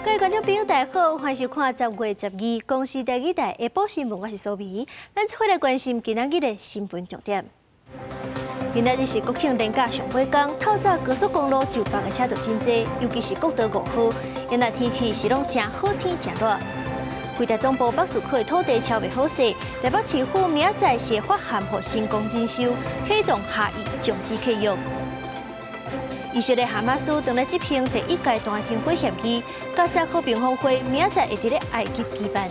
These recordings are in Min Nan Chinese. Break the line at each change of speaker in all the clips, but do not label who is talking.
各位觀眾朋友，大家好，歡迎收看10月12公視第二台下晡新聞，我是蘇美。咱做伙來關心今仔日的新聞重點。今仔日是國慶連假上尾工，透早高速公路上北的車就真濟，尤其是國道5號，今仔天氣是攏誠好天誠熱。輝達總部北勢區的土地超袂好勢，台北市府明仔載是發函予成功人壽，啟動下議終止契約。以色列哈馬斯正咧執行第一階段停火協議，加沙和平峰會明仔載會佇咧埃及舉辦。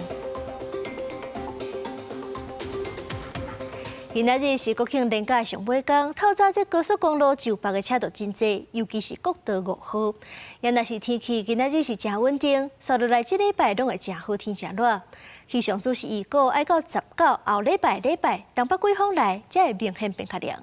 今仔日是國慶連假上尾工，透早這高速公路上北的車就真濟，尤其是國道5號。也若是天氣今仔日是誠穩定，紲落來這禮拜攏會誠好天誠熱。氣象署是預估愛到19後禮拜禮拜東北季風來，才會明顯變較涼。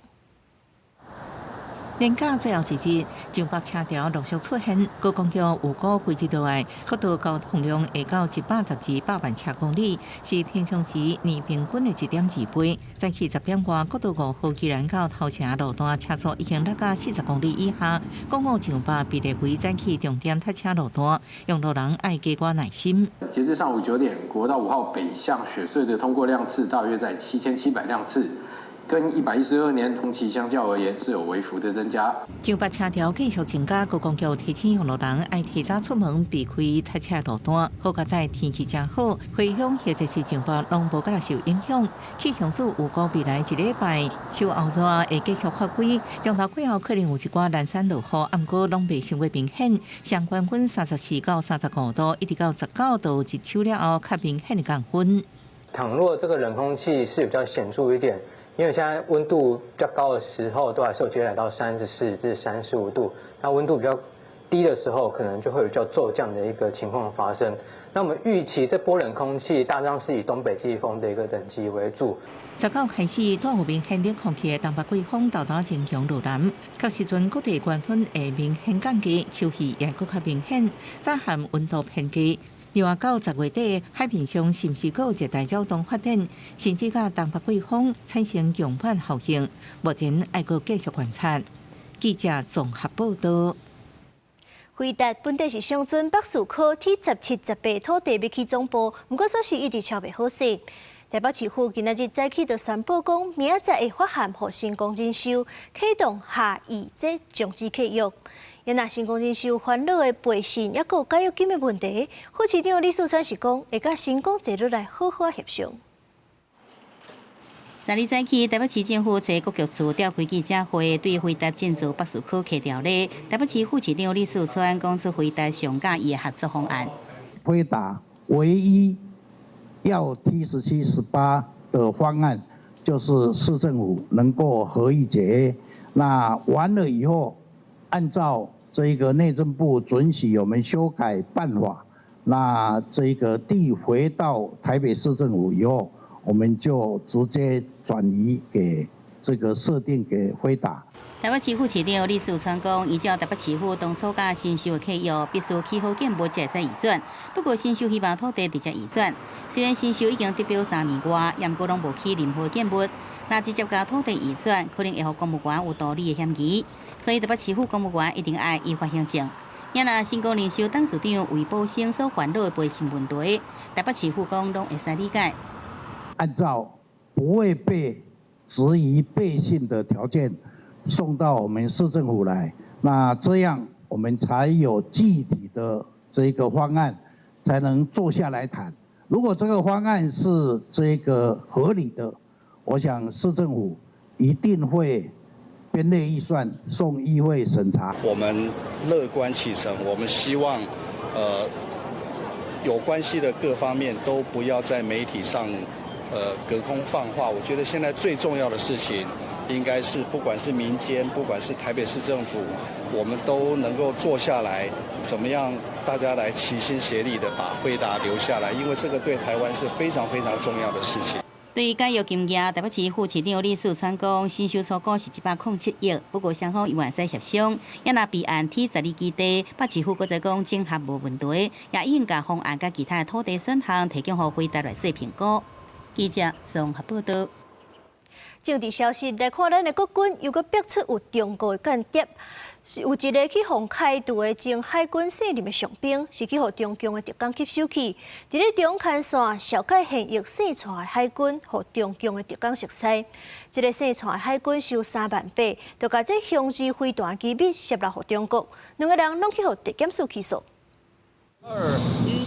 連假最後一日，上北車潮陸續出現，高公局預估規日落來，國道交通量會到112百萬車公里，是平常時年平均的1.2倍。早起10點外，國道5號宜蘭到頭城路段車速已經落到40公里以下。港澳上北被列為早起重點塞車路段，用路人愛加寡耐心。
截至上午9點，國道5號北向雪隧的通過輛次大約在7700輛次。跟112年同期相較而言，是有微幅的增加。
上北車潮繼續增加，高公局提醒用路人愛提早出門，避開塞車路段。好佳哉天氣誠好，回鄉或者是上北攏無敢若受影響。氣象署預估未來一禮拜，秋後熱會繼續發揮，中晝過後可能有一寡零散落雨，毋過攏袂傷過明顯。上懸溫34到35度，一直到19度入秋了後，較明顯的降溫。
倘若這個冷空氣是比較顯著一點。因為現在溫度比較高的時候，都還是有機會來到34至35度。那溫度比較低的時候，可能就會有較驟降的一個情況發生。那我們預期這波冷空氣大致上是以東北季風的一個等級為主。
19開始，帶有明顯冷空氣的東北季風到達增強落南，到時陣各地氣溫會明顯降低，秋意也閣較明顯。早晚溫度偏低。另外，到10月底，海面上是毋是閣有熱帶擾動發展，甚至佮東北季風產生強迫效應？目前愛閣繼續觀察。記者綜合報道。
輝達本底是鄉村北勢區 T17、18土地欲起總部，毋過煞是一直超袂好勢。台北市府今仔日早起就宣布講，明仔載會發函予成功人壽，啟動下議這終止契約。也若成功人壽煩惱的賠償，抑閣有解約金的問題，副市長李四川是講會佮成功坐落來好好協商。
12早起，台北市政府佇國局處召開記者會，對輝達進駐北勢區客條例，台北市副市長李四川講出輝達上佮意的合作方案。
輝達唯一要 T 17、18的方案，就是市政府能夠合意解約。那完了以後，按照這個內政部准許我們修改辦法，那這個地回到台北市政府以後，我們就直接轉移給這個設定給輝達。
台北市副市長李四川講，依照台北市府當初佮新秀的契約，必須起好建物才會使移轉。不過新秀希望土地直接移轉，雖然新秀已經得標3年外，毋過攏無起任何建物。若直接共土地移轉，可能會予公務員有圖利的嫌疑。所以台北市府公務員一定愛依法行政。也若成功人壽董事長魏寶生所煩惱的賠償問題，台北市府講攏會使理解。
按照不會被質疑背信的條件送到我們市政府來，那這樣我們才有具體的這個方案，才能坐下來談。如果這個方案是這個合理的，我想市政府一定會編列預算送議會審查。
我們樂觀其成，我們希望，有關係的各方面都不要在媒體上，隔空放話。我覺得現在最重要的事情，應該是不管是民間，不管是台北市政府，我們都能夠坐下來，怎麼樣大家來齊心協力的把輝達留下來，因為這個對台灣是非常非常重要的事情。
對於解約金額，台北市副市長李四川講，新秀初估是107億，不過雙方猶會使協商。也若備案 T 12基地，北市府閣再講整合無問題，也已經共方案佮其他的土地選項提供予輝達來做評估。記者綜合報道。
政治消息來看，咱的國軍又閣逼出有中國的間諜。有一个去予開除的前海軍卸任的上兵，是去予中共的特工吸收去。佇咧中間線，紹介現役姓蔡的海軍，予中共的特工熟似。這个姓蔡的海軍收3萬8，就共這雄二飛彈機密洩露予中國，兩个人攏去予地檢署起訴。
二一。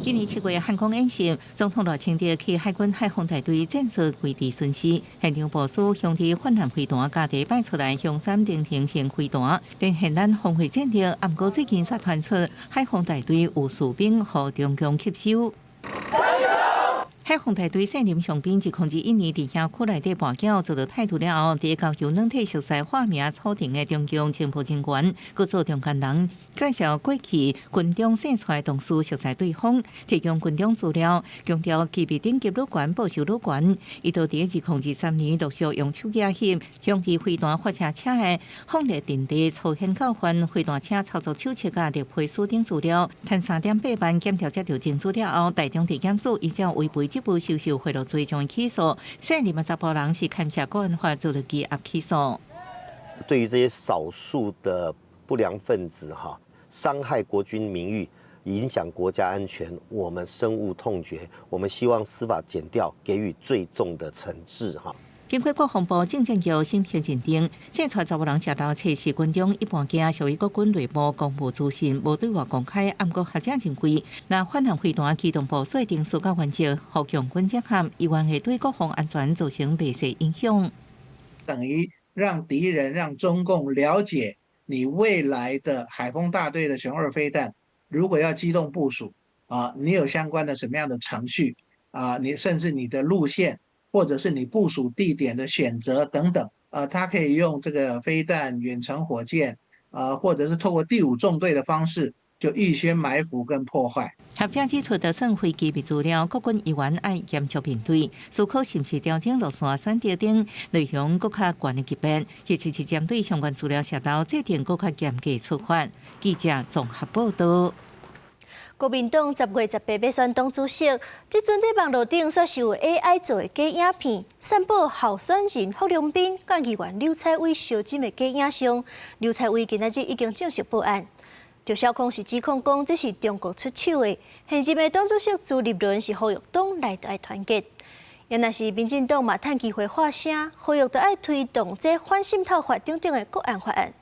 今年7月漢光演習，總統賴清德去海軍海防大隊戰術基地巡視，現場部署雄二反艦飛彈，佮第一擺出來雄三中程型飛彈，展現咱防衛戰力。毋過最近煞傳出海防大隊有士兵予中共吸收。海防大隊卸任上兵2021年佇營區內底跋筊遭到汰除了後，佇交由軟體熟似化名楚庭的中共情報人員，閣做中間人，介紹過去軍中姓蔡同事熟似對方，提供軍中資料，強調機密等級愈懸，報酬愈懸。伊就佇2023年陸續用手機翕雄二飛彈發射車的風力陣地操演教範、飛彈車操作手冊佮綠皮書等資料，趁3.8萬檢調接著證據了後，台中地檢署依照違背職務收受賄賂罪將伊起訴，卸任的查埔人是牽涉國安法遭到羈押起訴。
對於這些少數的不良分子，哈，傷害國軍名譽、影響國家安全，我們深惡痛絕。我們希望司法檢調給予最重的懲治，哈。
經過國防部政戰局審核認定，這蔡查某人洩露測試軍中一般驚屬於國軍內部公務資訊，無對外公開。毋過學者認為，若反艦飛彈機動部署定數較原則，予共軍偵緝，依然會對國防安全造成袂細影響。
等於讓敵人、讓中共了解你未來的海鋒大隊的雄二飛彈，如果要機動部署啊，你有相關的什麼樣的程序啊？你甚至你的路線，或者是你部署地點的選擇等等，它可以用這個飛彈、遠程火箭，或者是透過第五縱隊的方式，就預先埋伏跟破壞。
學者指出，就算非機密資料，國軍依然愛嚴肅面對，思考是毋是調整路線、選擇等內容，閣較懸的級別，或者是針對相關資料洩露，制定閣較嚴格處罰。記者綜合報道。
國民黨10月18欲選黨主席，這陣佇網路頂煞是有 AI 做的假影片，散布候選人郝龍斌佮議員劉彩薇相針的假影像。劉彩薇今仔日已經正式報案。趙小康是指控講這是中國出手的。現任的黨主席朱立倫是呼籲黨內愛團結。也若是民進黨嘛趁機會發聲，呼籲著愛推動這反滲透法等等的國安法案。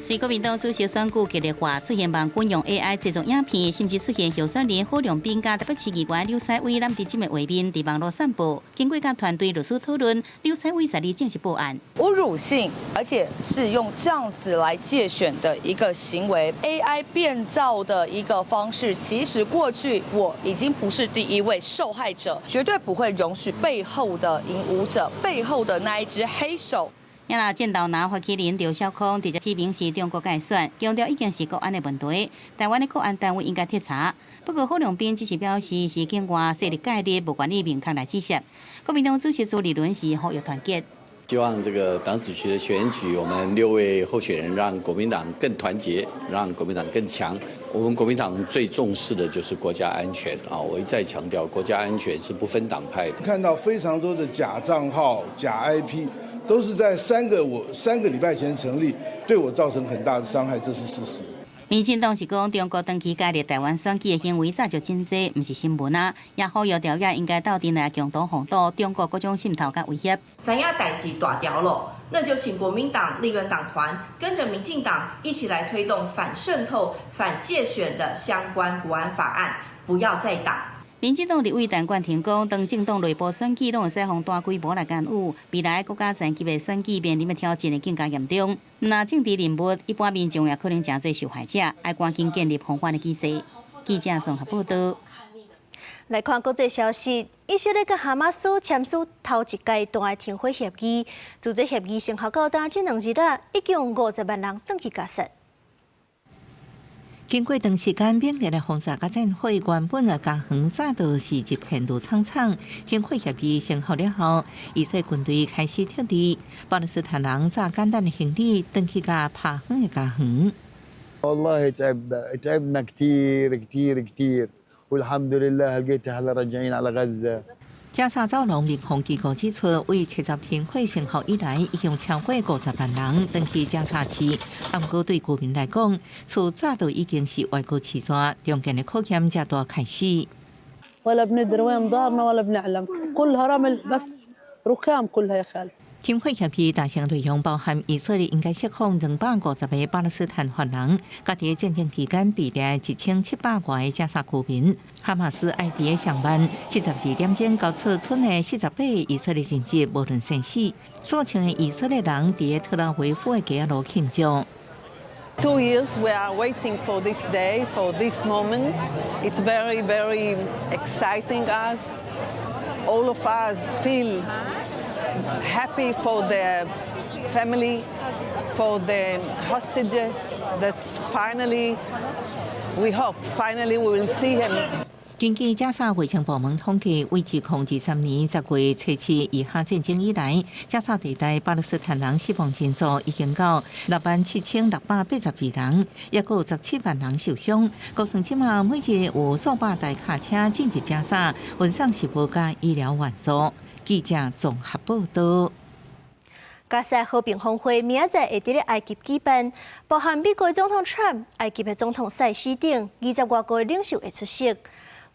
隨國民黨主席選舉激烈化，出現網軍用 AI 製作影片，甚至出現候選人郝龍斌佮台北市議員劉彩薇攬佇這個畫面佇網路散布。經過佮團隊律師討論，劉彩薇在日正式報案。
侮辱性，而且是用這樣子來介選的一個行為，AI 變造的一個方式，其實過去我已經不是第一位受害者，絕對不會容許背後的引武者，背後的那一隻黑手。
也若戰鬥男發起人趙小康直接指明是中國介選，強調已經是國安的問題，台灣的國安單位應該徹查。不過郝龍斌只是表示是境外勢力介入，無願意明確來指涉。國民黨主席朱立倫是呼籲團結，
希望這個黨主席的選舉，我們六位候選人讓國民黨更團結，讓國民黨更強。我們國民黨最重視的就是國家安全啊！我一再強調，國家安全是不分黨派的。
看到非常多的假賬號、假 IP。都是在3個禮拜前成立，對我造成很大的傷害，這是事實。
民進黨是講中國長期介入台灣選舉的行為早就真濟，毋是新聞啊！也呼籲朝野應該鬥陣來共同防堵中國各種滲透佮威脅。
知影代誌大條囉，那就請國民黨立院黨團跟着民進黨一起來推動反滲透、反介選的相關國安法案，不要再擋。
民進黨立委陳冠廷講，當政黨內部選舉攏會使予大規模來干預，未來國家層級的選舉面臨的挑戰會更加嚴重。毋但政治人物，一般民眾也可能成做受害者，愛趕緊建立防範的機制。記者綜合報道。
來看國際消息，以色列佮哈馬斯簽署頭一階段的停火協議，自這協議生效到今這2日啊，已經有50萬人轉去加薩。
經過長時間猛烈的轟炸佮戰火，原本的加園早就是一片綠蒼蒼。停火協議生效了後，以色列軍隊開始撤離，巴勒斯坦人紮簡單的行李，轉去共拍昏的加園。
والله تعبنا تعبنا كثير كثير كثير والحمد لله لقيت اهلا راجعين على غزة.
加沙走廊民防機構指出，為七十停火生效以來，已經超過50萬人轉去加沙市。毋過對居民來講，厝早就已經是外國市逝，重建的考驗才拄開始。
ولا بندري وين دارنا ولا بنعلم كلها رمل بس ركام كلها يا خالي.
停火協議達成內容包含以色列應該釋放250個巴勒斯坦犯人，佮佇戰爭期間被掠1700外個加沙居民。哈馬斯愛佇上晚72點鐘交出村內48個以色列人質，無論生死。數千个以色列人佇特拉維夫的街仔路慶祝。
2 years we are waiting for this day, for this moment. It's very, very exciting us. All of us feel happy for the family, for the hostages. That finally, we hope, finally we will see him.
根據加沙衛生部門統計，為2023年10月初七以哈戰爭以來，加沙地帶巴勒斯坦人死亡人數已經到67,682人，抑閣有17萬人受傷。估算這馬每日有數百台卡車進入加沙，運送食物佮醫療援助。記者綜合報道。
加沙和平峰會明仔載會佇咧埃及舉辦，包含美國總統川普、埃及的總統塞西等20外國領袖會出席。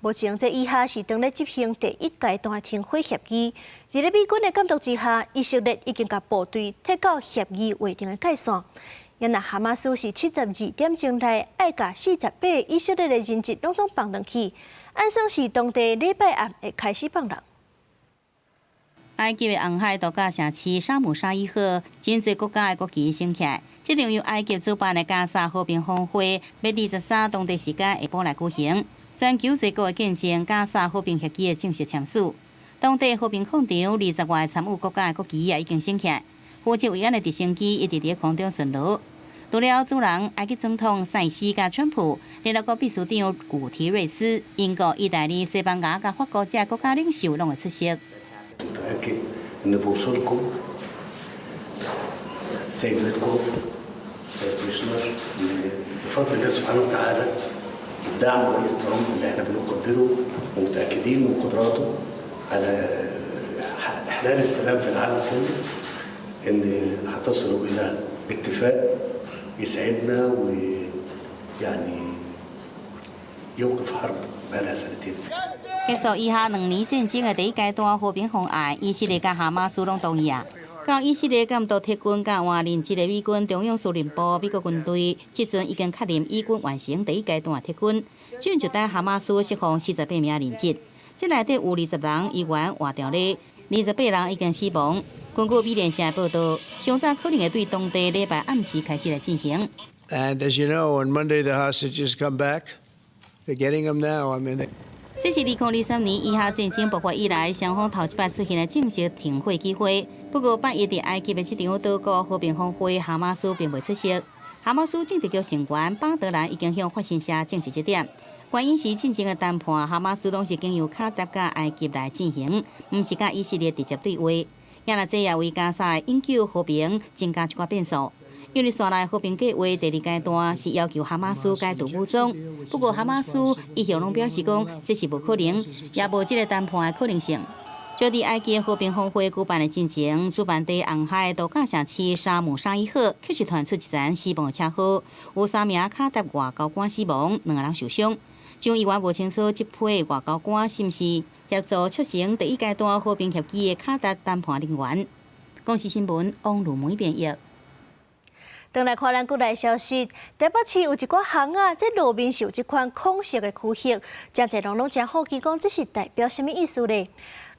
目前這以哈是當咧執行第一階段停火協議，佇咧美軍的監督之下，以色列已經共部隊撤到協議劃定的界線。啊若哈馬斯是72點鐘內愛共48個以色列的人質攏總放轉去，按算是當地禮拜暗會開始放人。
埃及的紅海度假城市沙姆沙伊赫，真濟國家的國旗升起來。這場由埃及主辦的加沙和平峰會，欲佇23當地時間下晡來舉行。全球濟國會見證加沙和平協議的正式簽署。當地和平廣場20外參與國家的國旗也已經升起來。負責維安的直升機一直佇空中巡邏。除了主人埃及總統塞西佮川普、聯合國秘書長古提瑞斯、英國、意大利、西班牙佮法國這國家領袖攏會出席。
متأكد إن بوصولكم سيد ويتكوف سيد كوشنر بفضل الله سبحانه وتعالى ودعم الرئيس ترامب اللي احنا بنقدره ومتأكدين من قدراته على إحلال السلام في العالم كله إن هتصلوا إلى اتفاق يسعدنا ويعني يوقف حرب بقالها سنتين.
結束以哈兩年戰爭的第一階段和平方案，以色列佮哈馬斯攏同意啊。到以色列監督撤軍佮換人質的美軍中央司令部，美國軍隊這陣已經確認以軍完成第一階段撤軍，正就等哈馬斯釋放48名人質。這內底有20人猶原活著咧，28人已經死亡。根據美聯社報道，上早可能會對當地禮拜暗時開始來進行。
And as you know, on Monday the hostages come back. They're getting them now. I mean.
這是2023年以哈戰爭爆發以來，雙方頭一擺出現的正式停火機會。不過，拜一佇埃及的這場島國和平峰會，哈馬斯並未出席。哈馬斯政治局成員巴德蘭已經向法新社證實這點。原因是進前的談判，哈馬斯攏是經由卡達佮埃及來進行，毋是佮以色列直接對話。也若這也為加沙的永久和平增加一寡變數。因為紲來和平計畫第二階段是要求哈馬斯解除武裝，不過哈馬斯一向攏表示講這是無可能，也無這个談判的可能性。就佇埃及和平峰會舉辦的進前，主辦地紅海度假城市沙姆沙伊赫，卻是傳出一場死亡車禍，有三名卡達外交官死亡，兩个人受傷。眾議員無清楚這批外交官是毋是協助促成第一階段和平協議的卡達談判人員。公視新聞王如梅編譯。
轉來看咱國內消息，台北市有一寡巷仔，這路面是有這款孔色的區域，真濟人攏真好奇，講這是代表啥物意思咧？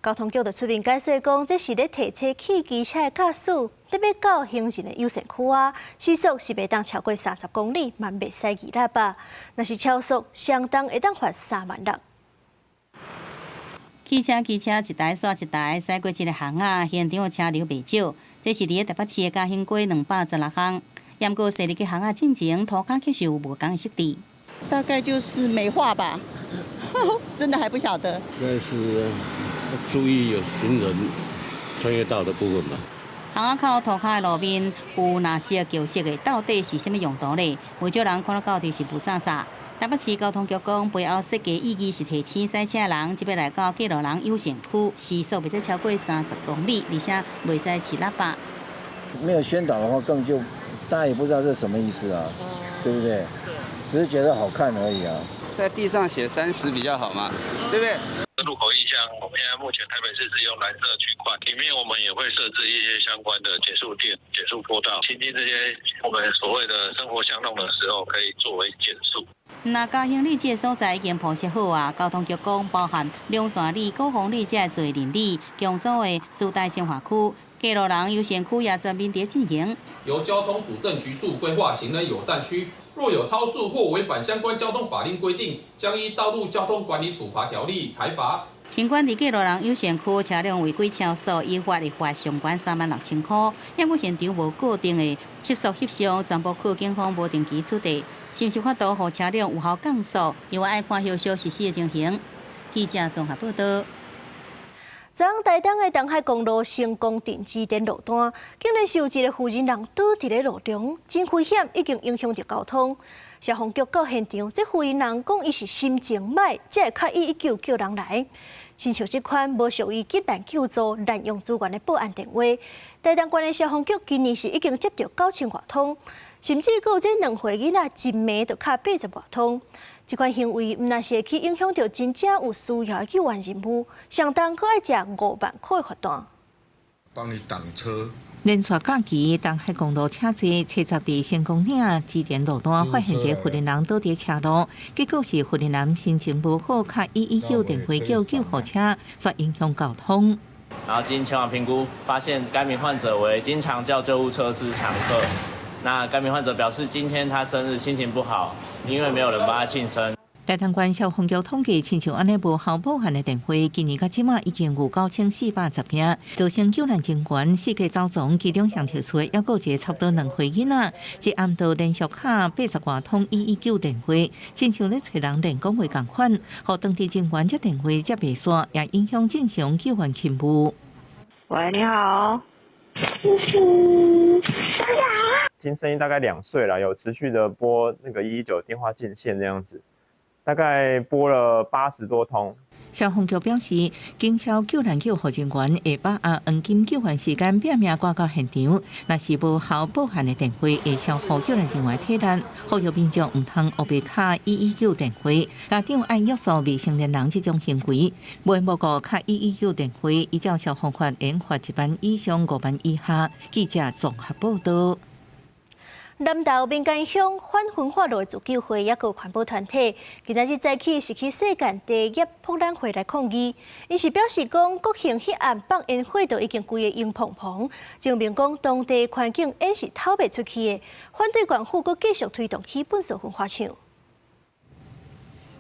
交通局就出面解釋講，這是咧提醒汽機車的駕駛，咧欲到行人的優先區啊，時速是袂當超過30公里，嘛袂使按喇叭。若是超速，相當會當罰3萬6。
汽車、機車一台煞一台，駛過這个巷仔，現場的車流袂少。這是佇咧台北市的嘉興街216巷。毋過設立巷仔進前，塗跤卻是有無仝的設置。
大概就是美化吧，真的還不曉得。
應該是注意有行人穿越道的部分吧。
巷仔口塗跤的路面有藍色、橘色的，到底是啥物用途呢？袂少人看了到底是霧煞煞。台北市交通局講，背後設計意義是提醒駛車人，這擺來到過路人優先區，時速袂使超過30公里，而且袂使飼喇叭。
沒有宣導的話，根本就大家也不知道這是什麼意思啊，對不對？只是覺得好看而已啊。
在地上寫30比較好嘛，對不對？
路口意向，我們現在目前台北市是用藍色區塊，裡面我們也會設置一些相關的減速墊、減速坡道，行經這些我們所謂的生活巷弄的時候，可以作為減速。
那嘉興里這個所在已經鋪設好啊，交通局講包含龍泉里、鼓峰里這濟鄰里、強組的師大新華區、過路人優先區也全面佇進行。
由交通主政局處規劃行人友善區，若有超速或違反相關交通法令規定，將依道路交通管理處罰條例裁罰。
儘管佇過路人優先區車輛違規超速，依法會罰上懸36,000塊，不過現場無固定的測速翕相，全部靠警方無定期取締，是毋是有法度予車輛有效降速？猶愛看後續實施的情形。記者綜合報道。
昨昏台東的東海公路成功鎮支電路段，竟然是有一個婦人人倒佇咧路中，真危險，已經影響著交通。消防局到現場，這婦人人講伊是心情䆀，才會敲119叫人來。親像這款無屬於急難救助濫用資源的報案電話，台東縣的消防局今年是已經接著9000外通，甚至閣有這2歲囡仔一暝就敲80外通。這款行為毋但是會去影響著真正有需要的救援任務，相當閣愛食5萬塊罰單。
幫你擋車。
連續假期，東海公路車濟，車站佇成功嶺支電路段發現一個婦人人倒佇車路，結果是婦人人心情無好，敲119電話叫救護車，煞影響交通。
然後經前往評估，發現該名患者為經常叫救護車之常客。那該名患者表示，今天他生日，心情不好，因為沒有人幫他慶生。
台東縣消防局統計，親像按呢無效報案的電話，今年到這馬已經有9410件，造成救難人員四界走傱，其中上特殊的，猶閣有一個差不多2歲囡仔，一暗暝連續敲80外通119電話，親像咧揣人練講話仝款，予當地人員接電話接袂煞，也影響正常救援勤務。
喂，你好。
聽聲音大概2歲了，有持續的撥那個119電話進線這樣子。大概撥了80多通。
消防局表示，警消救難救護人員會把握黃金救援時間，拼命趕到現場。若是無效報案的電話，會消耗救難人員體力，呼籲民眾毋通烏白敲119電話。家長愛約束未成年人這種行為，無緣無故敲119電話，依照消防法，應罰1萬以上5萬以下。記者綜合報道。
南投民間鄉反焚化爐自救會，抑閣環保團體，今仔日早起是去世界地業博覽會來抗議。𪜶是表示講，國慶彼暗放煙火就已經規个煙蓬蓬，證明講當地環境煙是透袂出去的。反對縣府閣繼續推動起糞掃焚化廠。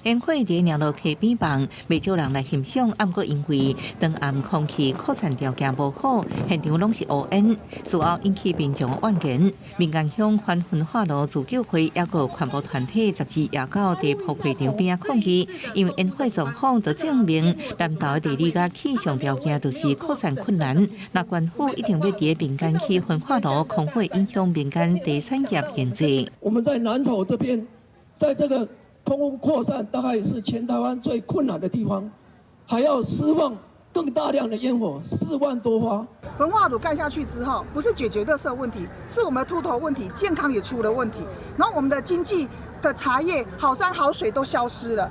煙火佇鳥路溪邊放，袂少人來欣賞。毋過因為當暗空氣擴散條件無好，現場攏是烏煙，事後引起民眾怨言。民間鄉反焚化爐自救會抑閣環保團體12夜到佇博會場邊仔抗議，因為煙火狀況就證明南投的地理佮氣象條件都是擴散困難。若縣府一定欲佇民間起焚化爐，恐會影響民間第產業經濟。
我們在南投這邊，在這個空污擴散大概是全台灣最困難的地方，還要釋放更大量的煙火，4萬多發。
焚化爐蓋下去之後，不是解決垃圾問題，是我們的禿頭問題，健康也出了問題。然後我們的經濟的茶葉、好山好水都消失了。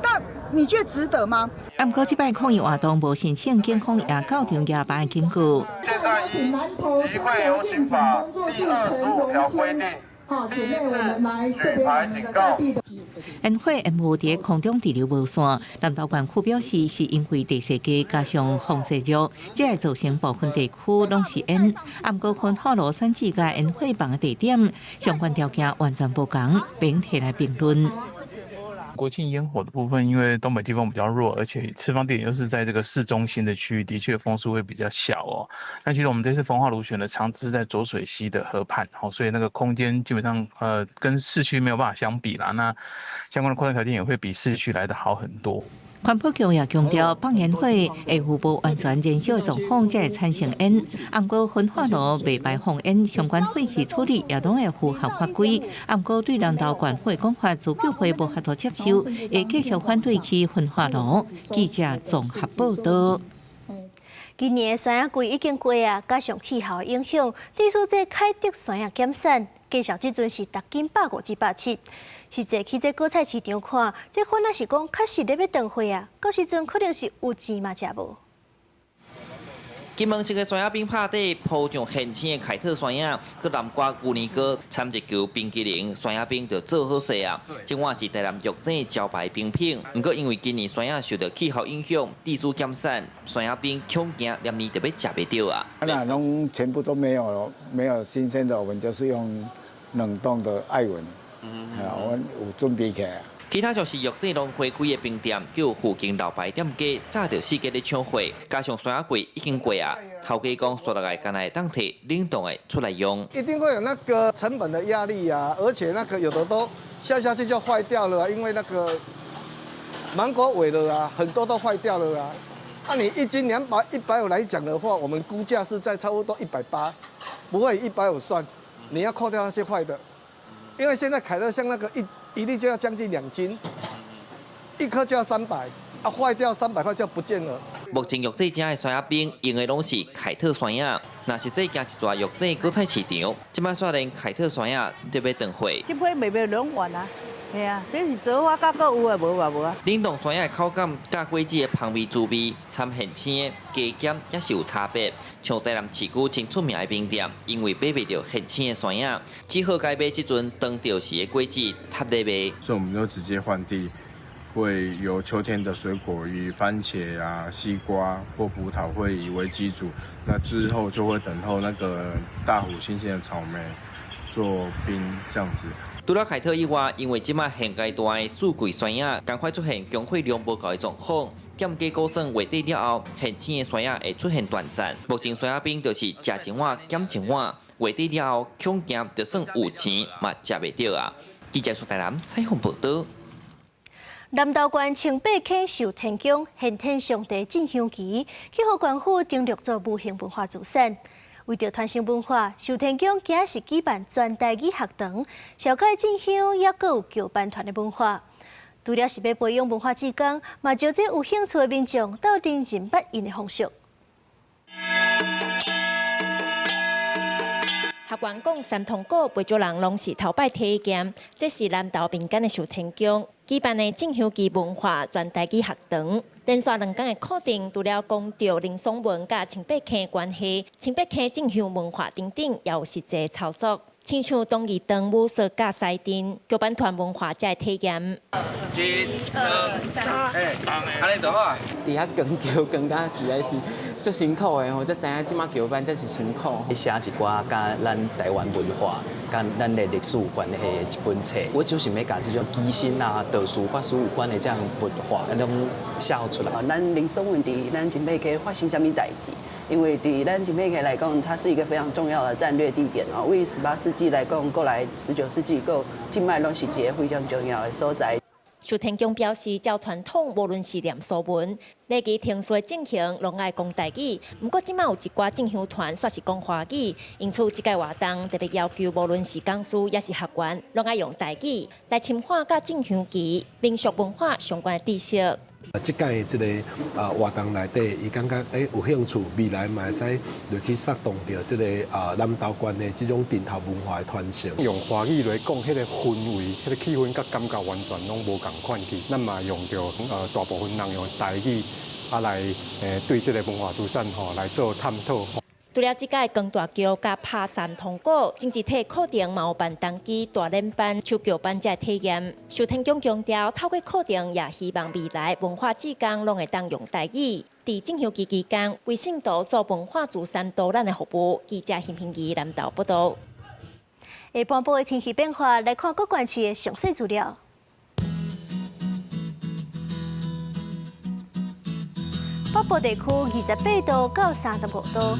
那你覺得值得嗎？
毋過這擺抗議活動無申請警方也到場嚴辦警告。
邀請南投生活願景工作室陳榮先，好姐妹，我們來這邊我們的在地的。
煙火煙霧佇空中滯留無散，南投縣府表示是因為地勢低加上風勢弱，才會造成部分地區攏是煙。毋過焚化爐選址佮煙火放的地點，相關條件完全無仝，免提來評論。
國慶煙火的部分，因為東北季風比較弱，而且施放地點又是在這個市中心的區域，的確風速會比較小哦。那其實我們這次焚化爐選的場址是在濁水溪的河畔，所以那個空間基本上跟市區沒有辦法相比啦。那相關的擴散條件也會比市區來得好很多。
環保局也強調，放煙火會有無完全燃燒狀況才會產生煙。毋過焚化爐袂排放煙，相關廢氣處理也攏會符合法規。毋過對南投縣府的講法，自救會無法度接受，會繼續反對起焚化爐。記者綜合報道。
今年的山仔季已經過啊，加上氣候影響，致使這凱特山仔減產，價數這陣是逐斤150至170。實際去這果菜市場看，這反而是講確實咧欲斷貨啊，到時陣可能是有錢嘛食無。
金門市的山仔冰拍底鋪上現青的凱特山仔，閣南瓜牛奶糕，摻一球冰淇淋，山仔冰就做好勢啊！這碗是台南玉井招牌冰品，毋過因為今年山仔受到氣候影響，地勢減產，山仔冰恐驚連年就欲食袂著啊！
那攏全部都沒有，沒有新鮮的，我們就是用冷凍的愛文，我們有準備起來。
其他就是玉井農會開的冰店，叫附近老牌店家早就四界咧搶貨，加上山仔季已經過啊，頭家講煞落來敢若會當提冷凍的出來用。
一定會有那個成本的壓力啊，而且那個有的都下下去就壞掉了，因為那個芒果萎了啊，很多都壞掉了啊。那你一斤200、150來講的話，我們估價是在差不多180，不會150算，你要扣掉那些壞的，因為現在凱特像那個一粒就要將近2斤，一顆就要300，啊壞掉300塊就不見了。
目前玉井這的山仔冰用的攏是凱特山仔，若實際行一逝玉井果菜市場，這擺煞連凱特山仔都欲斷貨。
這批賣袂攏完啊，嘿啊，這是做法甲閣有的無嘛無啊。
冷凍山仔的口感，佮果子的香味滋味，摻現青的加減也是有差別。像台南市區真出名的冰店，因為買袂著現青的山仔，只好改買這陣當著時的果子貼咧賣。
所以我們就直接換地，會由秋天的水果以番茄啊、西瓜或葡萄會以為基礎，那之後就會等候那個大湖新鮮的草莓做冰這樣子。
除了凱特以外，因為這擺現階段的四季山仔，仝款出現供貨量無夠的狀況，店家估算月底了後，現青的山仔會出現斷產。目前山仔冰就是食一碗減一碗，月底了後恐驚就算有錢嘛食袂著啊！記者蘇台南採訪報導。
南投縣清白溪壽天宮玄天上帝進香旗，去予縣府登錄做無形文化資產。為著傳承文化，壽天宮今日是舉辦全台語學堂，紹介進香，猶閣有轎班團的文化。除了是欲培養文化志工，嘛招這有興趣的民眾鬥陣認捌𪜶的風俗。
學員講三通鼓，袂少人攏是頭擺體驗。這是南投民間的壽天宮舉辦的進香旗文化全台語學堂。連續兩工的課程，除了講著林爽文佮清白溪關係、清白溪進香文化等等，也有實際操作，親像東義堂武術佮獅陣、轎班團文化遮的體驗。
一、二、三，按呢就好啊。
佇遐扛轎扛甲實在是足辛苦的吼，才知影這擺轎班才是辛苦。
寫一寡佮咱台灣文化、佮咱的歷史有關係的一本冊，我就是欲共這種乩身啊、道士、法師有關的這樣文化，攏寫出來。
咱林爽文佇咱清白溪發生啥物代誌？因為佇咱清白溪來講，它是一個非常重要的戰略地點哦。為18世紀來講，過來19世紀，閣這擺攏是一個非常重要的所在。
壽天宮表示，照傳統，無論是念書文、禮儀程序進行，攏愛講台語。毋過，這擺有一寡進香團煞是講華語，因此這屆活動特別要求，無論是講師抑是學員，攏愛用台語來深化佮進香旗民俗文化相關的知識。
這屆這個活動內底，伊感覺有興趣，未來嘛會使落去煽動著這個南投縣的這種陣頭文化的傳承。
用華語來講，彼個氛圍、彼個氣氛佮感覺完全攏無仝款去。咱嘛用著大部分人用台語來對這個文化資產吼來做探討。
除了這屆扛大轎佮拍三通鼓，政治體課程嘛有辦童乩、大練班、手轎班遮體驗。壽天宮強調，透過課程也希望未來文化志工攏會當用台語。佇進香旗期間，為信徒做文化資產導覽的服務。記者邢平儀南投報導。
下半部的天氣變化，來看各縣市的詳細資料。北部地區28度到35度。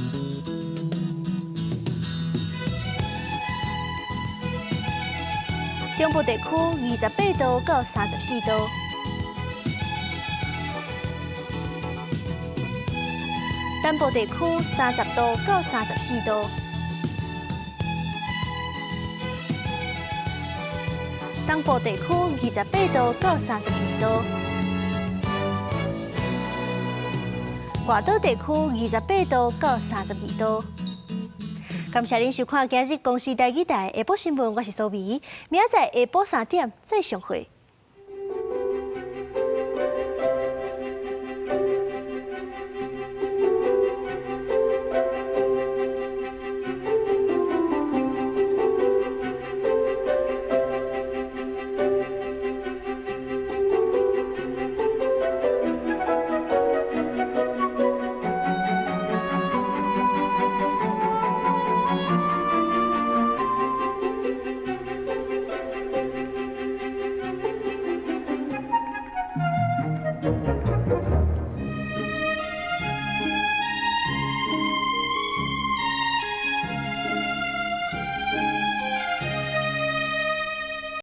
中部地區28度到34度，南部地區30度到34度。東部地區28度到32度，外島地區28度到32度。感謝您收看今日公視台語台下晡新聞，我是蘇美，明仔載下晡3點再相會。